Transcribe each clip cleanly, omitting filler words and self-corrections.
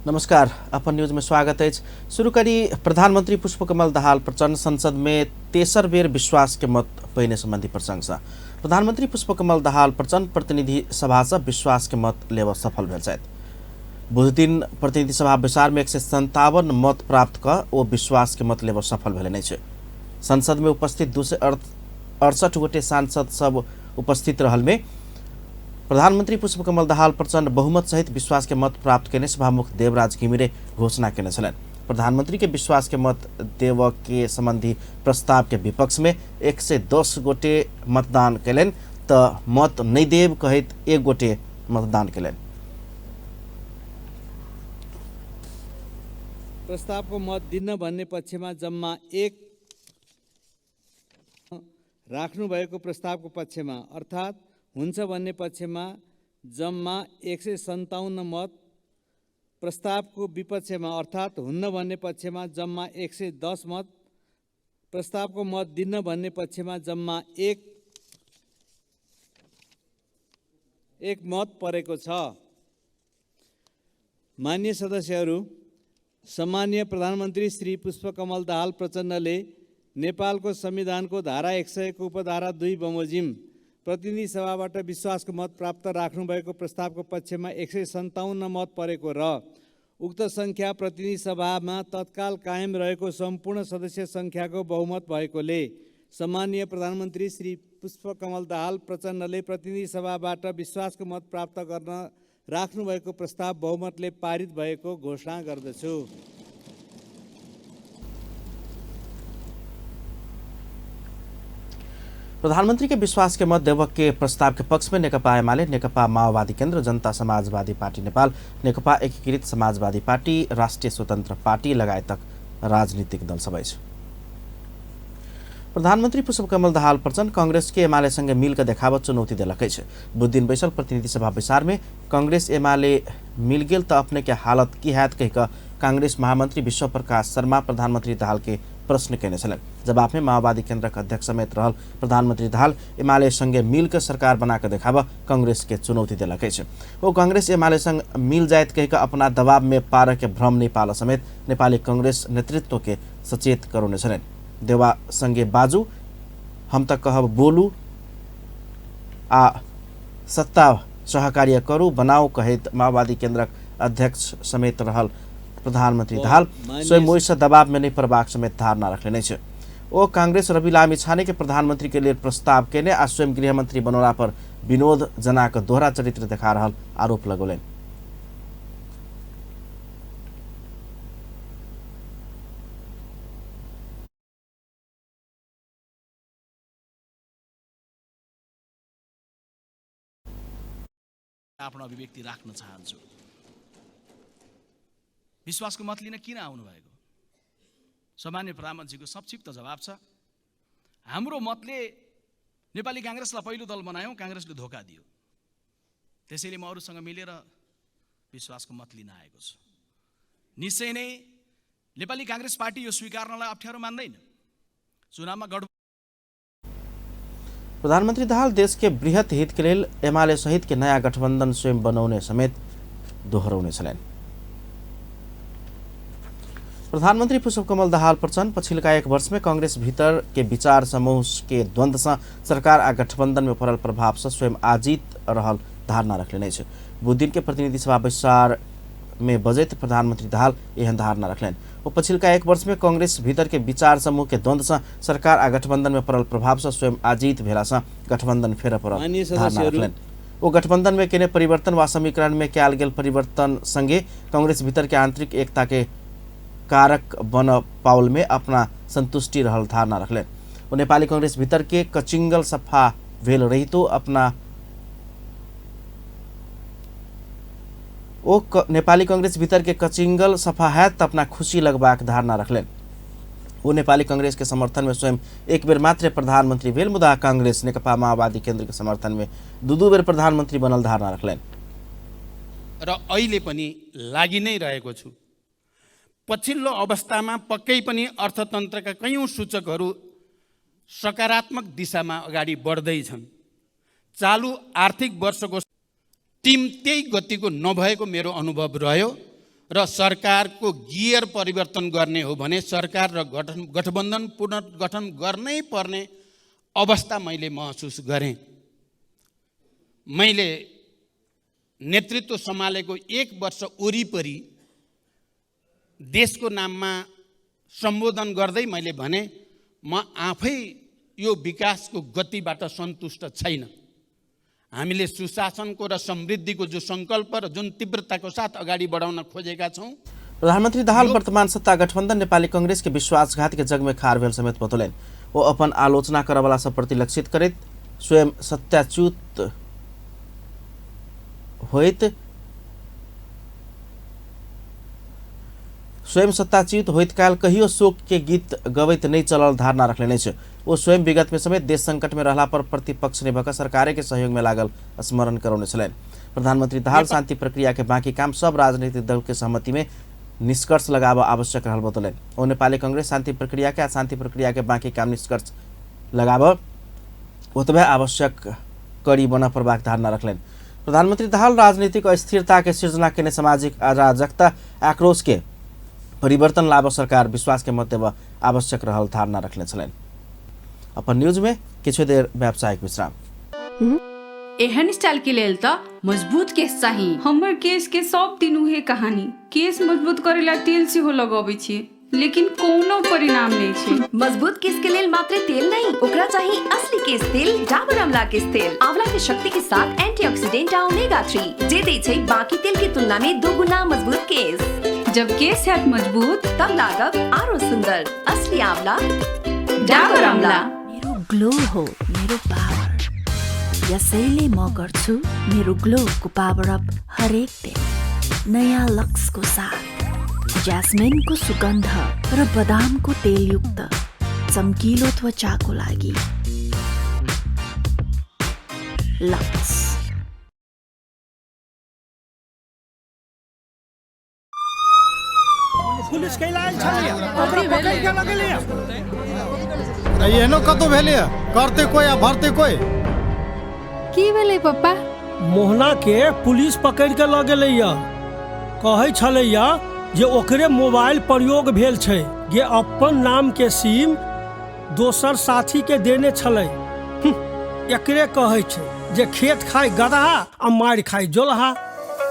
नमस्कार, अपन न्यूज में स्वागत है। शुरू करी प्रधानमंत्री पुष्पकमल दाहाल प्रचण्ड संसद में तेसर बेर विश्वास के मत पहिने संबंधी प्रशंसा। प्रधानमंत्री पुष्पकमल दाहाल प्रचण्ड प्रतिनिधि सभा से विश्वास के मत लेब सफल भेल छथि। बुधदिन प्रतिनिधि सभा बैसार में 157 मत प्राप्त क ओ विश्वास के मत लेब सफल भेलनि अछि। संसद में उपस्थित 268 गोटे सांसद सब उपस्थित रहल में प्रधानमंत्री पुष्पकमल दाहाल प्रचण्ड बहुमत सहित विश्वास के मत प्राप्त केने सभामुख देवराज घिमिरे घोषणा केने छलनि। प्रधानमंत्री के विश्वास के मत देव के संबंधी प्रस्ताव के विपक्ष में 110 गोटे मतदान केलनि त मत नहीं देव कहैत 1 गोटे मतदान केलनि। प्रस्तावको मत दिन भन्ने पक्षमा जम्मा 1 राख्नु भएको प्रस्तावको पक्षमा अर्थात् हुन्छ भन्ने पक्षमा जम्मा 157 मत, प्रस्तावको विपक्षमा अर्थात् हुन्न भन्ने पक्षमा जम्मा 110 मत, प्रस्तावको मत दिन्न भन्ने पक्षमा जम्मा 1 मत परेको छ। मान्य सदस्यहरू, सम्माननीय प्रधानमन्त्री श्री पुष्पकमल दाहाल प्रचण्डले नेपालको संविधानको धारा 100 को उपधारा 2 बमोजिम प्रतिनिधि सभाबाट विश्वासको मत प्राप्त राख्नुभएको प्रस्तावको पक्षमा 157 मत परेको र उक्त सङ्ख्या प्रतिनिधि सभामा तत्काल कायम रहेको सम्पूर्ण सदस्य सङ्ख्याको बहुमत भएकोले सम्माननीय प्रधानमन्त्री श्री पुष्पकमल दाहाल प्रचण्डले प्रतिनिधि सभाबाट विश्वासको मत प्राप्त गर्न राख्नुभएको प्रस्ताव बहुमतले पारित भएको घोषणा गर्दछु। प्रधानमंत्री के विश्वास के मत देवक के प्रस्ताव के पक्ष में नेकपा एमाले, नेकपा माओवादी केंद्र, जनता समाजवादी पार्टी नेपाल, नेकपा एकीकृत समाजवादी पार्टी, राष्ट्रिय स्वतंत्र पार्टी लगायतक राजनीतिक दल सबै छ। प्रधानमंत्री पुष्पकमल दाहाल प्रचण्ड कांग्रेस के एमाले संगे मिलकर देखाव चुनौती देलक अछि। बुधदिन बैसल प्रतिनिधि सभा बैसार में कांग्रेस एमाले मिल गेल त अपने के हालत की हैत कहि कऽ कांग्रेस महामंत्री विश्वप्रकाश शर्मा प्रधानमंत्री दाहाल के प्रश्न केने छलनि। जवाब में माओवादी केंद्रक अध्यक्ष समेत रहल प्रधानमंत्री दाहाल एमाले संगे मिलकर सरकार बना कऽ देखाब कांग्रेस के चुनौती देलक अछि। ओ कांग्रेस एमाले संग मिल जायत कहि कऽ अपना दबाव में पारऽ के भ्रम नहि पालऽ समेत नेपाली कांग्रेस नेतृत्व के सचेत करौने छलनि। देवा संगे बाजू, हम त कहब बोलू आ सत्ता सहकार्य करू बनाऊ कहैत माओवादी केंद्रक अध्यक्ष समेत रहल प्रधानमंत्री दाहाल स्वयं ओहिसँ दबाव में नहीं पड़बाक समेत धारणा रखलनि अछि। ओ कांग्रेस रवि लामिछाने के प्रधानमंत्री के लेल प्रस्ताव केने आ स्वयं गृहमंत्री बनौला पर विनोद जनाक दोहरा चरित्र देखा रहल आरोप लगौलनि। आफ्नो अभिव्यक्ति राख्न चाहन्छु। विश्वासको मत लिन किन आउनु भएको? सामान्य प्रधानमन्त्रीको संक्षिप्त जवाब छ, हाम्रो मतले नेपाली काङ्ग्रेसलाई पहिलो दल बनायौँ, काङ्ग्रेसले धोका दियो, त्यसैले म अरूसँग मिलेर विश्वासको मत लिन आएको छु। निश्चय नै नेपाली काङ्ग्रेस पार्टी यो स्वीकार्नलाई अप्ठ्यारो मान्दैन। चुनावमा गडबड। प्रधानमंत्री दाहाल देश के बृहत हित के लेल एमाले सहित के नयाँ गठबंधन स्वयं बनाउने समेत दोहोऱ्याउने छलनि। प्रधानमंत्री पुष्पकमल दाहाल प्रचण्ड पछिल्का 1 वर्ष में कांग्रेस भीतर के विचार समूह के द्वंद्व से सरकार आ गठबंधन में पड़ल प्रभाव से स्वयं आजीत रहल धारणा रखलनि अछि। बुधदिन के प्रतिनिधि सभा बैसार में बजैत प्रधानमंत्री दाहाल एहन धारणा रखलनि। ओ पछिल्का 1 वर्ष में कांग्रेस भीतर के विचार समूह के द्वंद्व से सरकार आ गठबंधन में पड़ल प्रभाव से स्वयं आजीत भेला से गठबंधन फेर पड़ल धारणा रखलनि। ओ गठबंधन में केने परिवर्तन वा समीकरण में कयल गेल परिवर्तन संगे कांग्रेस भीतर के आंतरिक एकता के कारक बन पाउल में अपना संतुष्टि रहल धारणा रखलनि। ओ नेपाली कांग्रेस भीतर के कचिंगल सफा भेल रहितो अपना ओ नेपाली कांग्रेस भीतर के कचिंगल सफा हैत त अपना खुशी लगबाक धारणा रखलनि। ओ नेपाली कांग्रेस के समर्थन में स्वयं 1 बेर मात्र प्रधानमंत्री भेल, मुदा कांग्रेस नेकपा माओवादी केंद्र के समर्थन में 2-2 बेर प्रधानमंत्री बनल धारणा रखलनि। र अहिले पनि लागि नै रहेको छु। पछिल्लो अवस्थामा पक्कै पनि अर्थतन्त्रका कैयौँ सूचकहरू सकारात्मक दिशामा अगाडि बढ्दैछन्। चालु आर्थिक वर्षको टिम त्यही गतिको नभएको मेरो अनुभव रह्यो। र सरकारको गियर परिवर्तन गर्ने हो भने सरकार र गठबन्धन पुनर्गठन गर्नै पर्ने अवस्था मैले महसुस गरेँ। मैले नेतृत्व सम्हालेको 1 वर्ष वरिपरि देशको नाममा सम्बोधन गर्दै मैले भने म आफै यो विकासको गतिबाट सन्तुष्ट छैन। हामीले सुशासनको र समृद्धिको जो सङ्कल्प र जुन तीव्रताको साथ अगाडि बढाउन खोजेका छौँ। प्रधानमन्त्री दाहाल वर्तमान सत्ता गठबन्धन नेपाली कांग्रेस के विश्वासघात के जग में खार भेल समेत बतौलनि। वो अपन आलोचना करवला सब प्रति लक्षित करैत स्वयं सत्ताच्युत होइत काल कहियो शोक के गीत गबैत नहीं चलल धारणा रखले अछि। वो स्वयं विगत में समेत देश संकट में रहला पर प्रतिपक्ष ने भऽ सरकारे के सहयोग में लागल स्मरण करौने छलनि। प्रधानमंत्री दाहाल शांति प्रक्रिया के बाकी काम सब राजनीतिक दल के सहमति में निष्कर्ष लगाब आवश्यक रहल बतौलनि। ओ नेपाली कांग्रेस शांति प्रक्रिया के आ शांति प्रक्रिया के बाकी काम निष्कर्ष लगाब ओतबे आवश्यक कड़ी बन पड़बाक धारणा रखलनि। प्रधानमंत्री दाहाल राजनीतिक अस्थिरता के सृजना केने सामाजिक अराजकता आक्रोश के परिवर्तन लाभ सरकार विश्वास के मत देव आवश्यक रहल धारणा रखने छलनि। अपन न्यूज में किछु देर व्यावसायिक विश्राम। एहन स्टाइल के लेल त मजबूत केस चाही। हमर केस के सब दिन उहे कहानी। केस मजबूत करेला तेल सेहो लगाबै छी लेकिन कोनो परिणाम नहीं छै। मजबूत केस के लेल मात्र तेल नहीं, ओकरा चाहिए असली केस तेल डाबर आंवला केस तेल। आंवला के शक्ति के साथ एंटीऑक्सीडेंट आ ओमेगा 3 जे दै छै बाकी तेल के तुलना में 2 गुना मजबूत केस। जब केस हैत मजबूत तब लागब आरो सुंदर। असली आंवला डाबर आंवला। मेरो ग्लो हो मेरो पावर, यसैले म गर्छु मेरो ग्लोको पावर अप हरेक दिन नयाँ लक्सको साथ। ज्यास्मिनको सुगन्ध र बदामको तेलयुक्त चम्किलो त्वचाको लागि लक्स। पुलिस कैला आयल छलैया, ओकरा पकड़ के लगलैया। एहनो कतौ भेलैया, करते कोई आ भरते कोई। की भेलै पप्पा? मोहना के पुलिस पकड़ के ल गेलैया। कहै छलैया जे ओकरे मोबाइल प्रयोग भेल छै, जे अपन नाम के सिम दोसर साथी के देने छलै। एकरे कहै छै जे खेत खाय गदहा आ मारि खाय जोलहा।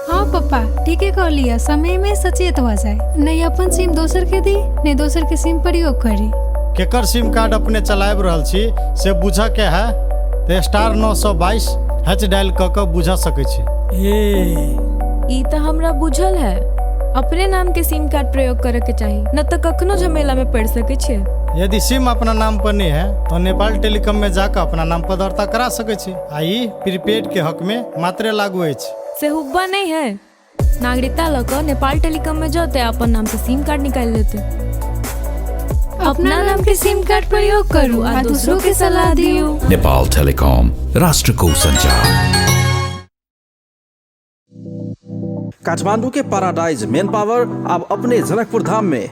हाँ पप्पा ठीके कहलियै, समय में सचेत हो जाए, नहीं अपन सिम दोसर के दी नहीं दोसर के सिम प्रयोग करी। केकर सिम कार्ड अपने चलाबि रहल छी से बुझ के है तो *922 हैच डायल क के बुझ सकै छी। ई त हमरा बुझल है, अपने नाम के सिम कार्ड प्रयोग करे के चाही, न तो कखनो झमेला में पड़ सके छे। यदि सिम अपना नाम पर नहीं है तो नेपाल टेलीकॉम में जाकर अपना नाम पर दर्ता करा सके छी। आ ई प्रीपेड के हक में मात्रे लागू अछि। से हुब्बा नहीं है, नागरिकता लऽ कऽ नेपाल टेलीकॉम में जते अपन नाम से सिम कार्ड निकाल लेते। अपना नाम के सिम कार्ड प्रयोग करू आ दूसरों के सलाह दियो। नेपाल टेलीकॉम, राष्ट्र को संचार। काठमांडू के पैराडाइज मेन पावर अब अपने जनकपुर धाम में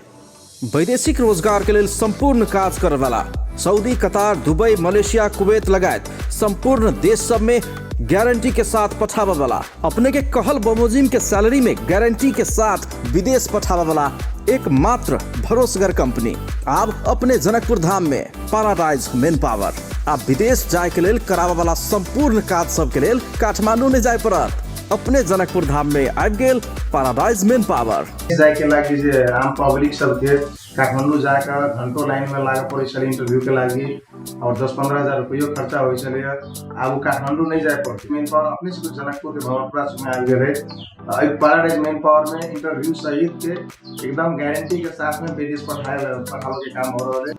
वैदेशिक रोजगार के लेल संपूर्ण काज करे वाला Saudi, Qatar, Dubai, Malaysia, Kuwait लगायत संपूर्ण देश सब में गारंटी के साथ पठावे वाला, अपने के कहल बमोजिम के सैलरी में गारंटी के साथ विदेश पठावे वाला एकमात्र भरोसगर कंपनी अब अपने जनकपुर धाम में पैराडाइज मेन पावर। आप विदेश जाए के लेल करावे वाला संपूर्ण काज सब के लेल काठमांडू नहीं जाए पड़त, अपने जनकपुर धाम में आबि गेल पैराडाइज मेन पावर। जाए के लागि जे आम पब्लिक सबके काठमाडौँ जाकर घंटों लाइन में लागे पड़ै छलै इंटरव्यू के लागि और 10-15 हजार रुपयो खर्चा होइ छलै। आब काठमाडौँ नहीं जाए पड़तै, मेन पावर अपने से जनकपुर के भवनपुरा में आबि गेलै। एहि पैराडाइज मेन पावर में इंटरव्यू सहित के एकदम गारंटी के साथ में विदेश पठावे के काम हो रहल है।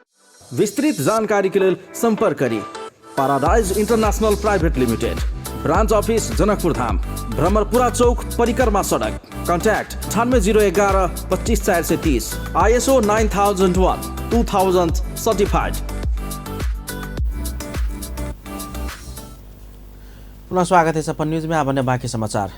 विस्तृत जानकारी के लेल संपर्क करी paradise international private limited, branch office Janakpur Dham, Bhramarpura Chowk, Parikrama Sadak. Contact 9801 254 430, ISO 9001 2000 certified. पुनः स्वागत है अपन न्यूज में। आब बाकी समाचार।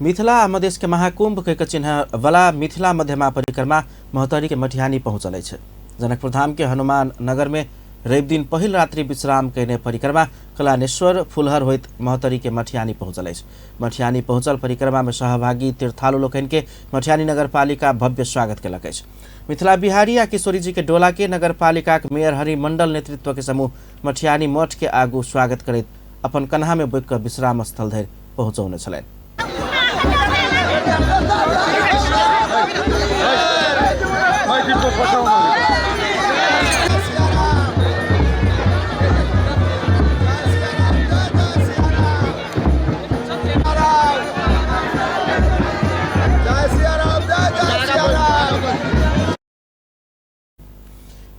मिथिला आ मधेश के महाकुंभ के चिन्ह वाला मिथिला मध्यमा परिक्रमा महोत्तरी के मटिहानी पहुँचल अछि। जनकपुर धाम के हनुमान नगर में रवि दिन पहिल रात्रि विश्राम कयने परिक्रमा कलानेश्वर फुलहर होइत महोत्तरी के मठियानी पहुँचल अछि। मठियानी पहुँचल परिक्रमा में सहभागी तीर्थालु लोकनि के मठियानी नगरपालिका भव्य स्वागत केलक अछि। मिथिला बिहारी आ किशोरी जी के डोला के नगरपालिका के मेयर हरि मंडल नेतृत्व के समूह मठियानी मठ के आगू स्वागत करैत अपन कन्हा में बोकि कऽ विश्राम स्थल धरि पहुँचौने छलनि।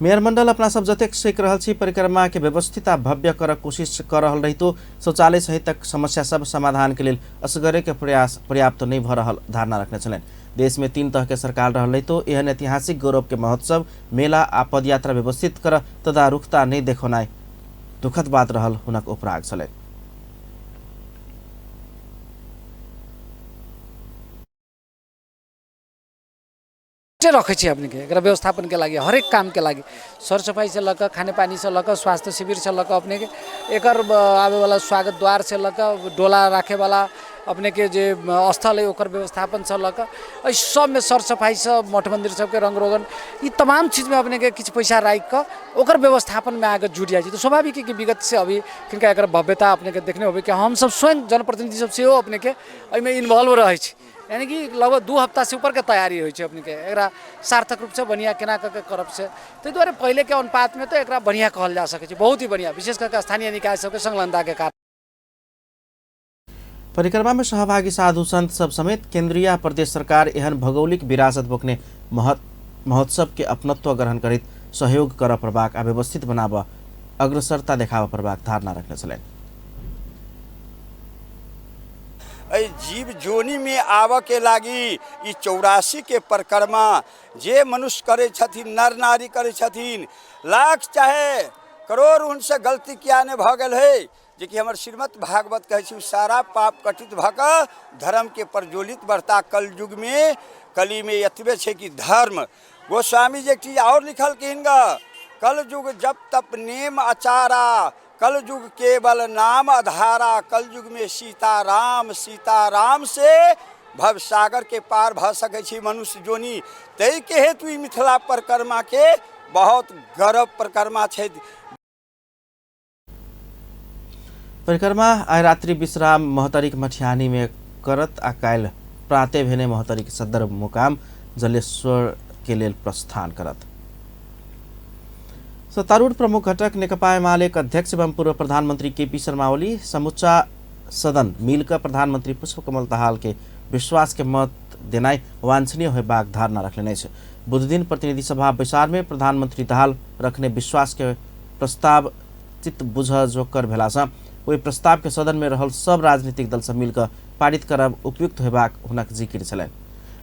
मेयर मंडल अपना सब जतेक सीख रहल छी परिक्रमा के व्यवस्थित आ भव्य कर कोशिश कर रहल रहितो शौचालय सहितक समस्या सब समाधान के लेल असगरे के प्रयास पर्याप्त नहीं भ रहल धारणा रखने छलनि। देश में 3 तह के सरकार रहल रहितो एहन ऐतिहासिक गौरव के महोत्सव मेला आ पदयात्रा व्यवस्थित कर तदारुकता नहीं देखौनाइ दुखद बात रहल हुनक उपराग छलनि। रखै छी अपने के एकरा व्यवस्थापन के लागि हरेक काम के लागि सरसफाई से लऽ कऽ खानेपानी से लऽ कऽ स्वास्थ्य शिविर से लऽ कऽ अपने के एकर आबैवला स्वागत द्वार से लऽ कऽ डोला राखैवला अपने के जे स्थल है ओकर व्यवस्थापन से लऽ कऽ एहि सबमे सरसफाई से मठ मंदिर सबके रंग रोगन ई तमाम चीजमे अपने के किछु पैसा राखि कऽ ओकर व्यवस्थापनमे आके जुटि जाइ छै। तऽ स्वाभाविक है कि विगत से अभी किनका एकर भव्यता अपने के देखने होबै कि हमसब स्वयं जनप्रतिनिधि सब सेहो अपने के एहिमे इन्वॉल्व रहै छी, यानी कि लगभग 2 हफ्ता से ऊपर के तैयारी होइ छै अपने के एकरा सार्थक रूप से बढ़िया केना कऽ के करब से। ताहि दुआरे पहले के अनुपात में तो एकरा बढ़िया कहल जा सकै छै, बहुत ही बढ़िया, विशेष करके स्थानीय निकाय सबके संलग्नता के कारण। परिक्रमा में सहभागी साधु संत सब समेत केंद्रीय प्रदेश सरकार एहन भौगोलिक विरासत बोकने महोत्सव के अपनत्व ग्रहण करैत सहयोग करऽ पड़बाक आ व्यवस्थित बनाबऽ अग्रसरता देखाबऽ पड़बाक धारणा रखने छलनि। एहि जीव जोनीमे आबऽके लागि ई 84 के परिक्रमा जे मनुष्य करै छथिन, नर नारी करै छथिन, लाख चाहे करोड़ उनसे गलती किया नहि भऽ गेल है, जेकि हमर श्रीमद् भागवत कहै छै सारा पाप कटित भऽ कऽ धर्मके प्रज्वलित बढ़ता। कलयुगमे कलीमे एतबे छै कि धर्म। गोस्वामी जी एक चीज आओर लिखलखिन ग, कलयुग जप तप नेम अचारा, कलयुग केवल नाम अधारा, कलयुग में सीता राम, सीता राम से भवसागर के पार भऽ सकै छी मनुष्य जोनी। ताहिके हेतु ई मिथिला परिक्रमा के बहुत गर्व परिक्रमा छै। परिक्रमा आइ रात्रि विश्राम महोत्तरीक मठियानी में करत आ काल्हि प्राते भेने महोत्तरीक सदर मुकाम जलेश्वर के लेल प्रस्थान करत। सत्तारूढ़ प्रमुख घटक नेकपा एमाले के अध्यक्ष एवं पूर्व प्रधानमंत्री केपी शर्मा ओली समूचा सदन मिलकर प्रधानमंत्री पुष्पकमल दाहाल के विश्वास के मत देनाइ वांछनीय होयबाक धारणा रखलनि अछि। बुधदिन प्रतिनिधि सभा बैसार में प्रधानमंत्री दाहाल रखने विश्वास के प्रस्ताव चित्त बुझ जोकर भेलासँ ओहि प्रस्ताव के सदन में रहल सब राजनीतिक दल से मिलकर पारित करब उपयुक्त होयबाक हुनक जिक्र छलनि।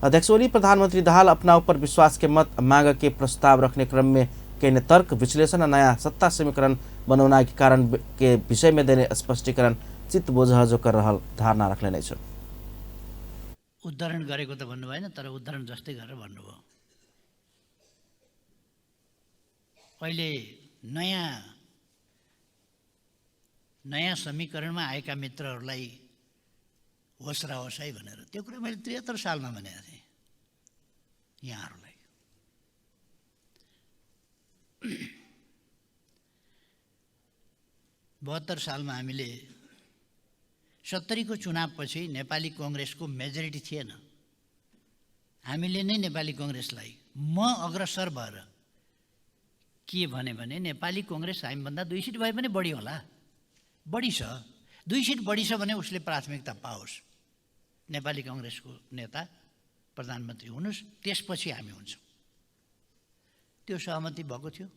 अध्यक्ष ओली प्रधानमंत्री दाहाल अपना ऊपर विश्वास के मत मांग के प्रस्ताव रखने क्रम में कयने तर्क विश्लेषण आ नया सत्ता समीकरण बनौना के कारण के विषय में देने स्पष्टीकरण चित्त बोझ जोकर रहल धारणा रखलनि अछि। उद्धरण गरेको त भन्नु भएन, तर उद्धरण जस्तै गरेर भन्नुभयो। अहिले नयाँ नयाँ समीकरणमा आएका मित्रहरूलाई होस् र होस् है भनेर त्यो कुरा मैले 73 सालमा भनेको थिएँ यहाँहरूलाई। 72 सालमा हामीले 70 को चुनावपछि नेपाली कङ्ग्रेसको मेजोरिटी थिएन, हामीले नै नेपाली कङ्ग्रेसलाई म अग्रसर भएर के भने भने नेपाली कङ्ग्रेस हामीभन्दा 2 सिट भए पनि बढी होला, बढी छ, 2 सिट बढी छ भने उसले प्राथमिकता पाओस्, नेपाली कङ्ग्रेसको नेता प्रधानमन्त्री हुनुहोस्, त्यसपछि हामी हुन्छौँ। त्यो सहमति भएको थियो।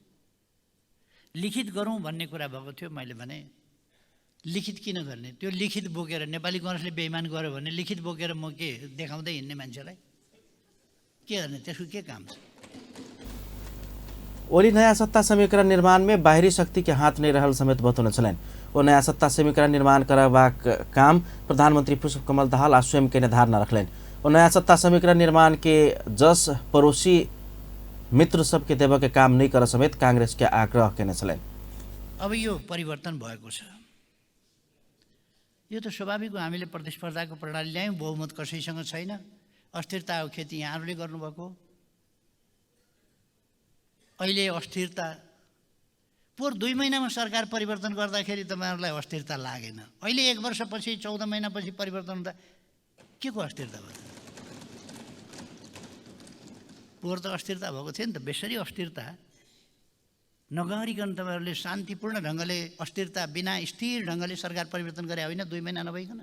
लिखित गरौँ भन्ने कुरा भएको थियो। मैले भने लिखित किन गर्ने, त्यो लिखित बोकेर नेपाली कङ्ग्रेसले बेइमान गर्यो भने लिखित बोकेर म के देखाउँदै हिँड्ने मान्छेलाई के गर्ने, त्यसको के काम छ। ओली नयाँ सत्ता समीकरण निर्माण में बाहरी शक्ति के हाथ नहीं रहल समेत बतौने छलनि। ओ नयाँ सत्ता समीकरण निर्माण करबाक काम प्रधानमंत्री पुष्पकमल दाहाल आ स्वयं के धारणा रखलनि। ओ नयाँ सत्ता समीकरण निर्माण के जस पड़ोसी मित्र सबके देबऽ के काम नहीं कर समेत कांग्रेस के आग्रह केने छलनि। अब यो परिवर्तन भएको छ। यो त स्वाभाविक हो। हामीले प्रतिस्पर्धाको प्रणाली ल्यायौँ, बहुमत कसैसँग छैन, अस्थिरताको खेती यहाँहरूले गर्नुभएको। अहिले अस्थिरता पोहोर 2 महिनामा सरकार परिवर्तन गर्दाखेरि तपाईँहरूलाई अस्थिरता लागेन। अहिले 1 वर्षपछि 14 महिनापछि परिवर्तन हुँदा के को अस्थिरता भयो? पोहोर त अस्थिरता भएको थियो नि त, बेसरी अस्थिरता नगरिकन तपाईँहरूले शान्तिपूर्ण ढङ्गले अस्थिरता बिना स्थिर ढङ्गले सरकार परिवर्तन गरे होइन 2 महिना नभइकन।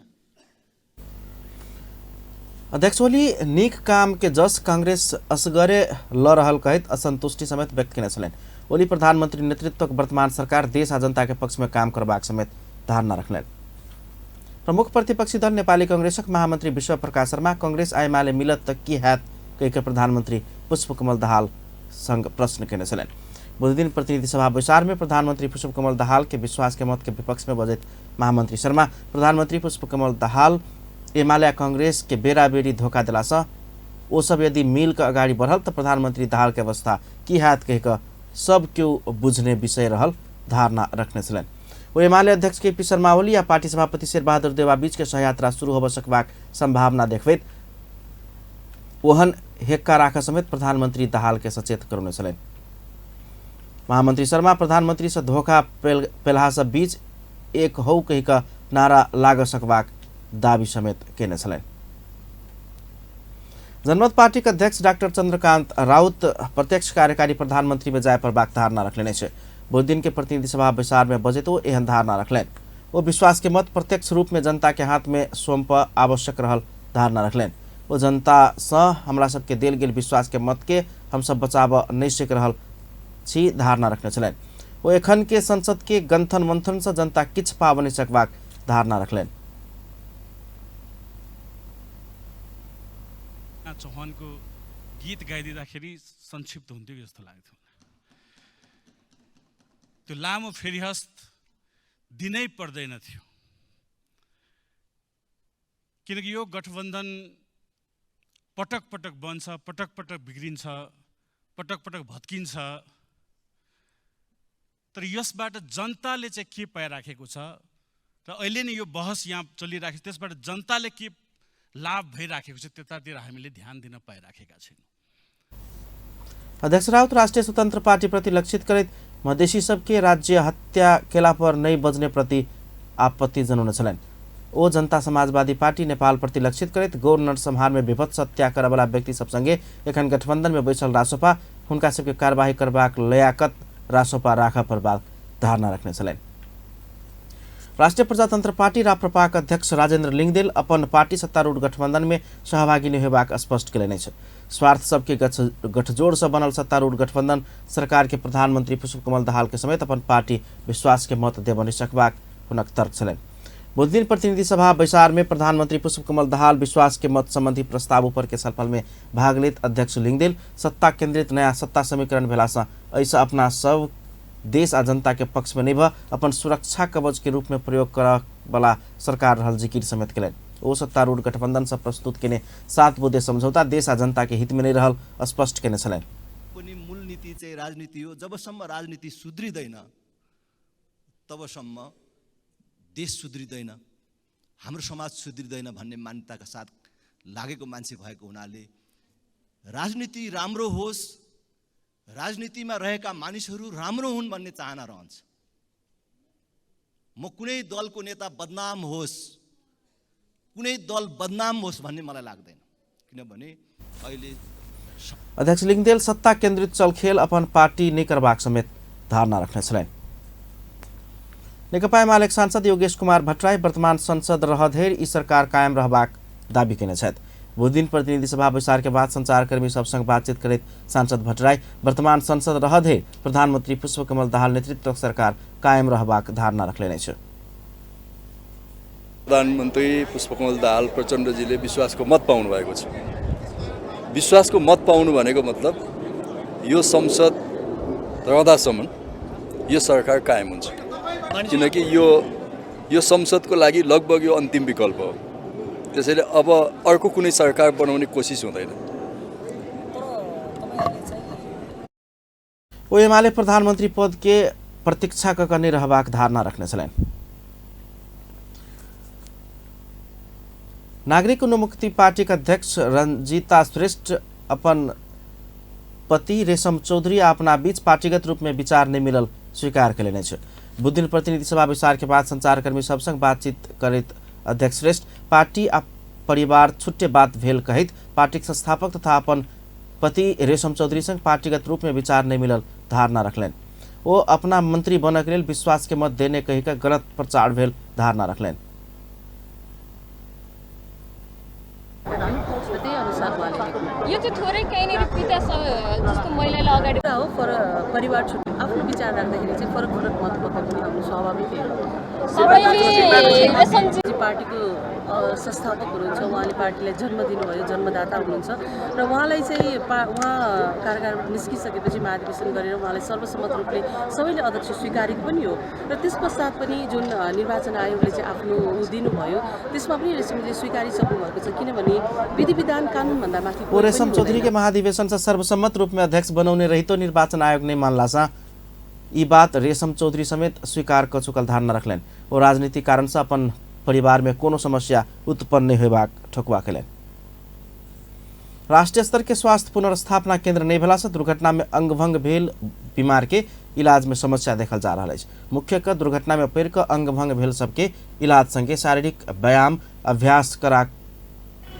अध्यक्ष ओली नीक काम के जस कांग्रेस असगरे ल रहल कहैत असंतुष्टि समेत व्यक्त केने छलनि। ओली प्रधानमंत्री नेतृत्वक वर्तमान सरकार देश आ जनता के पक्ष में काम करबाक समेत धारणा रखलनि। प्रमुख प्रतिपक्षी दल नेपाली कांग्रेसक महामंत्री विश्व प्रकाश शर्मा कांग्रेस आ एमाले मिलत त की हैत कहि के प्रधानमंत्री पुष्पकमल दाहाल संग प्रश्न केने छलनि। बुधदिन प्रतिनिधि सभा बैसार में प्रधानमंत्री पुष्पकमल दाहाल के विश्वास के मत के विपक्ष में बजैत महामंत्री शर्मा प्रधानमंत्री पुष्पकमल दाहाल एमाले कांग्रेस के बेराबेरी धोखा दिलासँ ओ सब यदि मिल के अगाडि बढ़ल त प्रधानमंत्री दाहाल के अवस्था की हैत कहि कऽ सब केओ बुझने विषय रहल धारणा रखने छलनि। ओ एमाले अध्यक्ष केपी शर्मा ओली आ पार्टी सभापति शेरबहादुर देउवा बीच के सहयात्रा शुरू होबऽ सकबाक संभावना देखबैत ओहन हेक्का राखऽ समेत प्रधानमंत्री दाहाल के सचेत करौने छलनि। महामंत्री शर्मा प्रधानमंत्री से धोखा पेलहा सब बीच एक हौ कहि कऽ नारा लाग सकबाक दावी समेत केने छलनि। जनमत पार्टी के अध्यक्ष डॉक्टर चंद्रकांत राउत प्रत्यक्ष कार्यकारी प्रधानमंत्री में जाय पड़बाक धारणा रखलेने छै। बुधदिन के प्रतिनिधि सभा बैसार में बजैत ओ एहन धारणा रखलनि। ओ विश्वास के मत प्रत्यक्ष रूप में जनता के हाथ में सौंप आवश्यक रहल धारणा रखलनि। ओ जनता सँ हमरा सबके देल गेल विश्वास के मत के हमसब बचाब नहि सक रहल छी धारणा रखने छलनि। ओ एखन के संसद के गंथन मंथन से जनता किछु पाब नहि सकबाक धारणा रखलनि। चौहानको गीत गाइदिँदाखेरि संक्षिप्त हुन्थ्यो जस्तो लाग्थ्यो। त्यो लामो फेरिहस्त दिनै पर्दैन थियो, किनकि यो गठबन्धन पटक पटक बन्छ, पटक पटक बिग्रिन्छ, पटक पटक भत्किन्छ, तर यसबाट जनताले चाहिँ के पाइराखेको छ र अहिले नै यो बहस यहाँ चलिराखेको छ, त्यसबाट जनताले के लाभ भइराखेको छ त्यतातिर हामीले ध्यान दिन पाइराखेका छैनौँ। अध्यक्ष राउत राष्ट्रिय स्वतंत्र पार्टी प्रति लक्षित करैत मधेसी सबके राज्य हत्या केला पर नहि बजने प्रति आपत्ति जनौने छलनि। ओ जनता समाजवादी पार्टी नेपाल प्रति लक्षित करैत गौर नरसंहार में विभत्स हत्या करऽवला व्यक्ति सब संगे एखन गठबंधन में बैसल रासोपा हुनका सबके कार्यवाही करबाक लयाकत रासोपा राखऽ पड़बाक धारणा रखने छलनि। राष्ट्रिय प्रजातंत्र पार्टी राप्रपाक अध्यक्ष राजेन्द्र लिंगदेल अपन पार्टी सत्तारूढ़ गठबंधन में सहभागी नहि होबाक स्पष्ट केलनि अछि। स्वार्थ सबके गठजोड़ से बनल सत्तारूढ़ गठबंधन सरकार के प्रधानमंत्री पुष्पकमल दाहाल के समेत अपन पार्टी विश्वास के मत देबऽ नहि सकबाक हुनक तर्क छलनि। बुधदिन प्रतिनिधि सभा बैसार में प्रधानमंत्री पुष्पकमल दाहाल विश्वास के मत संबंधी प्रस्ताव ऊपर के छलफल में भाग लेत अध्यक्ष लिंगदेल सत्ता केंद्रित नया सत्ता समीकरण भेलासँ एहिसँ अपना सब देश आ जनता के पक्ष में नहीं भ अपन सुरक्षा कवच के रूप में प्रयोग करऽ वाला सरकार रहल जिकिर समेत केलनि। ओ सत्तारूढ़ गठबंधन से प्रस्तुत केने 7 बुँदे समझौता देश आ जनता के हित में नहीं रहल स्पष्ट केने छलनि। पनि मूल नीति चाहिँ राजनीति हो। जबसम्म राजनीति सुध्रिँदैन तबसम्म देश सुध्रिँदैन, हाम्रो समाज सुध्रिँदैन भन्ने मान्यताका साथ लागेको मान्छे भएको हुनाले राजनीति राम्रो होस्, राजनीतिमा रहेका मानिसहरू राम्रो हुन् भन्ने चाहना रहन्छ। म कुनै दलको नेता बदनाम होस्, कुनै दल बदनाम होस् भन्ने मलाई लाग्दैन, किनभने अहिले अध्यक्ष लिंगदेल सत्ता केन्द्रित चलखेल अपन पार्टी नहि करबाक समेत धारणा रखने छलनि। नेकपा एमालेक सांसद योगेश कुमार भट्टराई वर्तमान संसद रहधरि ई सरकार कायम रहबाक दावी केने छथि। बुधदिन प्रतिनिधि सभा बैसार के बाद संचारकर्मी सब संग बातचीत करैत सांसद भट्टराई वर्तमान संसद रहधरि प्रधानमंत्री पुष्पकमल दाहाल नेतृत्वक सरकार कायम रहबाक धारणा रखलनि अछि। प्रधानमन्त्री पुष्पकमल दाहाल प्रचण्डजीले विश्वासको मत पाउनु भएको छ। विश्वासको मत पाउनु भनेको मतलब यो संसद रहँदासम्म यो सरकार कायम हुन्छ, किनकि यो संसदको लागि लगभग यो अन्तिम विकल्प हो। त्यसैले अब अर्को कुनै सरकार बनाउने कोसिस हुँदैन। ओ एमाले प्रधानमन्त्री पद के प्रतीक्षा क कऽ नहि रहबाक धारणा रखने छलनि। नागरिक उन्मुक्ति पार्टीक अध्यक्ष रंजीता श्रेष्ठ अपन पति रेशम चौधरी आ अपना बीच पार्टीगत रूप में विचार नहीं मिलल स्वीकार कयलनि अछि। बुधदिन प्रतिनिधि सभा बैसार के बाद संचारकर्मी सब संग बातचीत करैत अध्यक्ष श्रेष्ठ पार्टी आ परिवार छुट्टे बात भेल कहैत पार्टीक संस्थापक तथा अपन पति रेशम चौधरी संग पार्टीगत रूप में विचार नहीं मिलल धारणा रखलनि। ओ अपना मंत्री बनक लेल विश्वास के मत देने कहि कऽ गलत प्रचार भेल धारणा रखलनि। यो चाहिँ थोरै कहीँनिर पिता जस्तो महिलालाई अगाडि हो, परिवार छुट्टै आफ्नो विचार राख्दाखेरि चाहिँ फरक फरक मत पक्कै पनि आउनु स्वाभाविकै हो। सबैले पार्टीको संस्थापक हुनुहुन्छ, उहाँले पार्टीलाई जन्म दिनुभयो, जन्मदाता हुनुहुन्छ र उहाँलाई चाहिँ उहाँ कारागारबाट निस्किसकेपछि महाधिवेशन गरेर उहाँलाई सर्वसम्मत रूपले सबैले अध्यक्ष स्वीकारेको पनि हो र त्यस पश्चात पनि जुन निर्वाचन आयोगले चाहिँ आफ्नो ऊ दिनुभयो त्यसमा पनि रेशमले स्वीकारिसक्नु भएको छ, किनभने विधि विधान कानुनभन्दा माथि। ओ रेशम चौधरी के महाधिवेशन से सर्वसम्मत रूप में अध्यक्ष बनाउने रहितो निर्वाचन आयोग ने मानला सा ई बात रेशम चौधरी समेत स्वीकार क चुकल धारणा रखलनि। ओ राजनीतिक कारण से अपन परिवार में कोनो समस्या उत्पन्न नहीं होबाक ठोकुआ कयलनि। राष्ट्रीय स्तर के स्वास्थ्य पुनर्स्थापना केंद्र नहीं भेला से दुर्घटना में अंगभंग भेल बीमार के इलाज में समस्या देखल जा रहल अछि। मुख्य क दुर्घटना में पड़ि कऽ अंगभंग भेल सबके इलाज संगे शारीरिक व्यायाम अभ्यास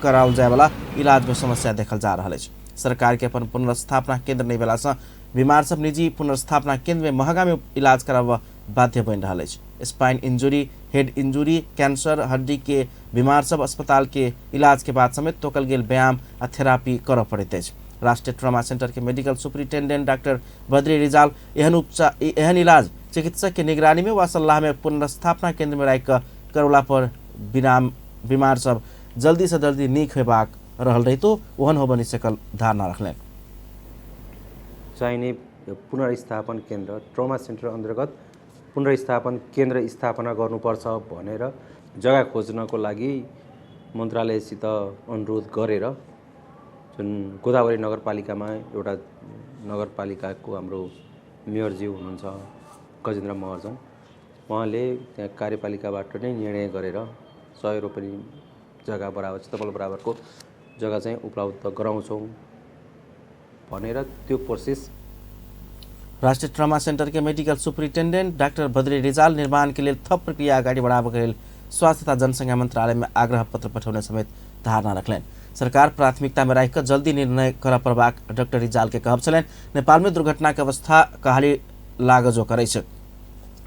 कराओल जायवला इलाज में समस्या देखल जा रहल अछि। सरकार के अपन पुनर्स्थापना केंद्र नहीं भेला से बीमार सब निजी पुनर्स्थापना केंद्र में महंगा में इलाज कराबऽ बाध्य बनि रहल अछि। Spine injury, head injury, cancer, हड्डी के बीमार सब अस्पताल के इलाज के बाद समेत तोकल गेल व्यायाम आ थेरापी करऽ पड़ैत अछि। राष्ट्रीय ट्रॉमा सेंटर के medical superintendent doctor Badri Rijal एहन इलाज चिकित्सक के निगरानी में व सलाह में पुनर्स्थापना केंद्र में राखि कऽ करौला पर बीमार सब जल्दी से जल्दी नीक होबाक रहल रहितो ओहन होबऽ नहि सकल धारणा रखलनि। चाहिने पुनर्स्थापन केन्द्र ट्रॉमा सेन्टर अन्तर्गत पुनर्स्थापन केन्द्र स्थापना गर्नुपर्छ भनेर जग्गा खोज्नको लागि मन्त्रालयसित अनुरोध गरेर जुन गोदावरी नगरपालिकामा एउटा नगरपालिकाको हाम्रो मेयरज्यू हुनुहुन्छ गजेन्द्र महर्जन, उहाँले त्यहाँ कार्यपालिकाबाट नै निर्णय गरेर 100 रोपनी जग्गा बराबर क्षेत्रफल बराबरको जग्गा चाहिँ उपलब्ध गराउँछौँ भनेर त्यो प्रोसेस। राष्ट्रीय ट्रॉमा सेंटर के medical superintendent doctor Badri Rijal निर्माण के लेल थप प्रक्रिया अगाडि बढ़ाबऽ लेल स्वास्थ्य तथा जनसंख्या मंत्रालय में आग्रह पत्र पठौने समेत धारणा रखलनि। सरकार प्राथमिकता में राखि कऽ जल्दी निर्णय करऽ पड़बाक डॉक्टर रिजाल के कहब छलनि। नेपाल में दुर्घटना के अवस्था कहाली लागजो करै छै।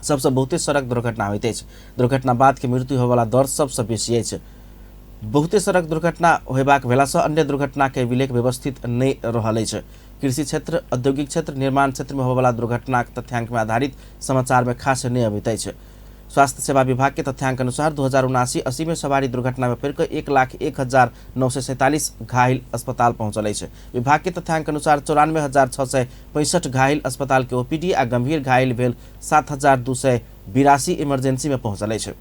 सबसँ बहुते सड़क दुर्घटना होइत अछि। दुर्घटना बाद के मृत्यु होयवला दर सबसँ बेसी अछि। बहुते सड़क दुर्घटना होयबाक भेलासँ अन्य दुर्घटना के विलेख व्यवस्थित नहि रहल अछि। कृषि क्षेत्र, औद्योगिक क्षेत्र, निर्माण क्षेत्र में होयवला दुर्घटनाक तथ्यांक में आधारित समाचार में खास नहि अबैत अछि। स्वास्थ्य सेवा विभाग के तथ्यांक अनुसार 2079-80 में सवारी दुर्घटना में पड़ि कऽ 1,01,947 घायल अस्पताल पहुंचल अछि। विभाग के तथ्यांक अनुसार 94,665 घायल अस्पताल के ओपीडी आ गंभीर घायल भेल 7,282 इमरजेंसी में पहुंचल अछि।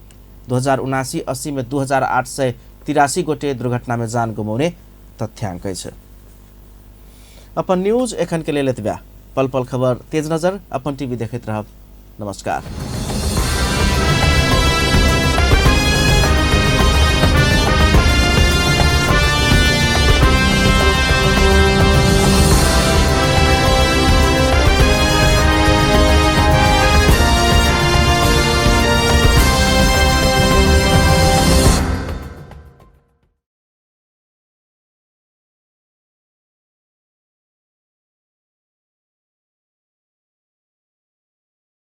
2079-80 में 2,883 गोटे दुर्घटना में जान गुमौने तथ्यांक अछि। अपन न्यूज एखन के लेल एतबे। पल पल खबर तेज नजर अपन टीवी देखैत रहब। नमस्कार।